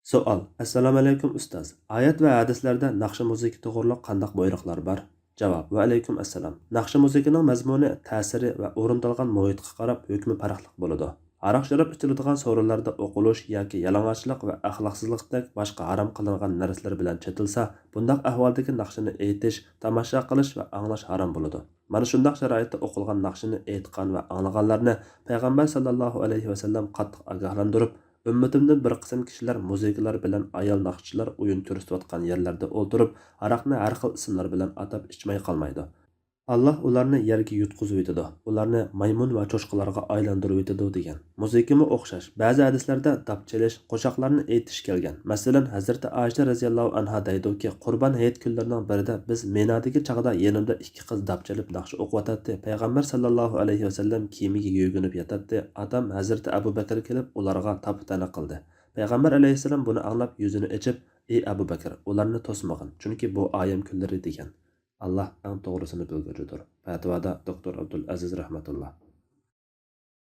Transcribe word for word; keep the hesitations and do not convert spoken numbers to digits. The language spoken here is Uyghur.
سوئال: ئەسسالامۇئەلەيكۇم ئۇستاز، ئايەت ۋە ھەدىسلەردە ناخشا مۇزىكا توغرۇلۇق قانداق بۇيرۇقلار بار؟ جاۋاب: ۋەئەلەيكۇم ئەسسالام. ناخشا مۇزىكىنىڭ مەزمۇنى، تەسىرى ۋە ئورۇندالغان مۇھىتقا قاراپ ھۆكمى پەرقلىق بولىدۇ. ھاراق-شاراب ئىچىلىدىغان سورۇنلاردا ئوقۇلۇش ياكى يالىڭاچلىق ۋە ئەخلاقسىزلىقتەك باشقا ھارام قىلىنغان نەرسىلەر بىلەن چېتىلسا، بۇنداق ئەھۋالدىكى ناخشىنى ئېيتىش، تاماشا قىلىش ۋە ئاڭلاش ھارام بولىدۇ. مانا شۇنداق شارائىتتا ئوقۇلغان ناخشىنى ئېيتقان ۋە ئاڭلىغانلارنى پەيغەمبەر ساللاللاھۇ ئەلەيھى ۋەسەللەم قاتتىق ئاگاھلاندۇرۇپ، ئۈممىتىمدىن بىر قىسىم كىشىلەر مۇزىكىلار بىلەن ئايال ناخشىچىلار ئويۇن كۆرسىتىۋاتقان يەرلەردە ئولتۇرۇپ، ھاراقنى ھەر خىل ئىسىملار بىلەن ئاتاپ ئىچمەي قالمايدۇ. ئاللاھ ئۇلارنى يەرگە يۇتقۇزۇۋېتىدۇ، ئۇلارنى مايمۇن ۋە چوشقىلارغا ئايلاندۇرۇۋېتىدۇ، دېگەن. مۇزىكىمۇ ئوخشاش، بەزى ھەدىسلەردە داپ چېلىش، قوشاقلارنى ئېيتىش كەلگەن. مەسىلەن، ھەزرىتى ئائىشە رەزىياللاھۇ ئەنھا دەيدۇكى، قۇربان ھېيت كۈنلىرىنىڭ بىرىدە بىز مىنادىكى چاغدا يېنىمدا ئىككى قىز داپ چېلىپ ناخشا ئوقۇۋاتاتتى. پەيغەمبەر ساللاللاھۇ ئەلەيھى ۋەسەللەم كىيىمىگە يۆگىنىپ ياتاتتى. ئاتام ھەزرىتى ئەبۇ بەكىر كېلىپ ئۇلارغا تاپا-تەنە قىلدى. پەيغەمبەر ئەلەيھىسسالام بۇنى ئاڭلاپ يۈزىنى ئېچىپ، ئى ئەبۇ بەكىر، ئۇلارنى توسمىغىن، چۈنكى بۇ ئايەم كۈنلىرى، دېگەن. ئاللاھ ئەڭ توغرىسىنى بىلگۈچىدۇر. پەتىۋادا دوكتور ئابدۇل ئەزىز رەھمەتۇللا.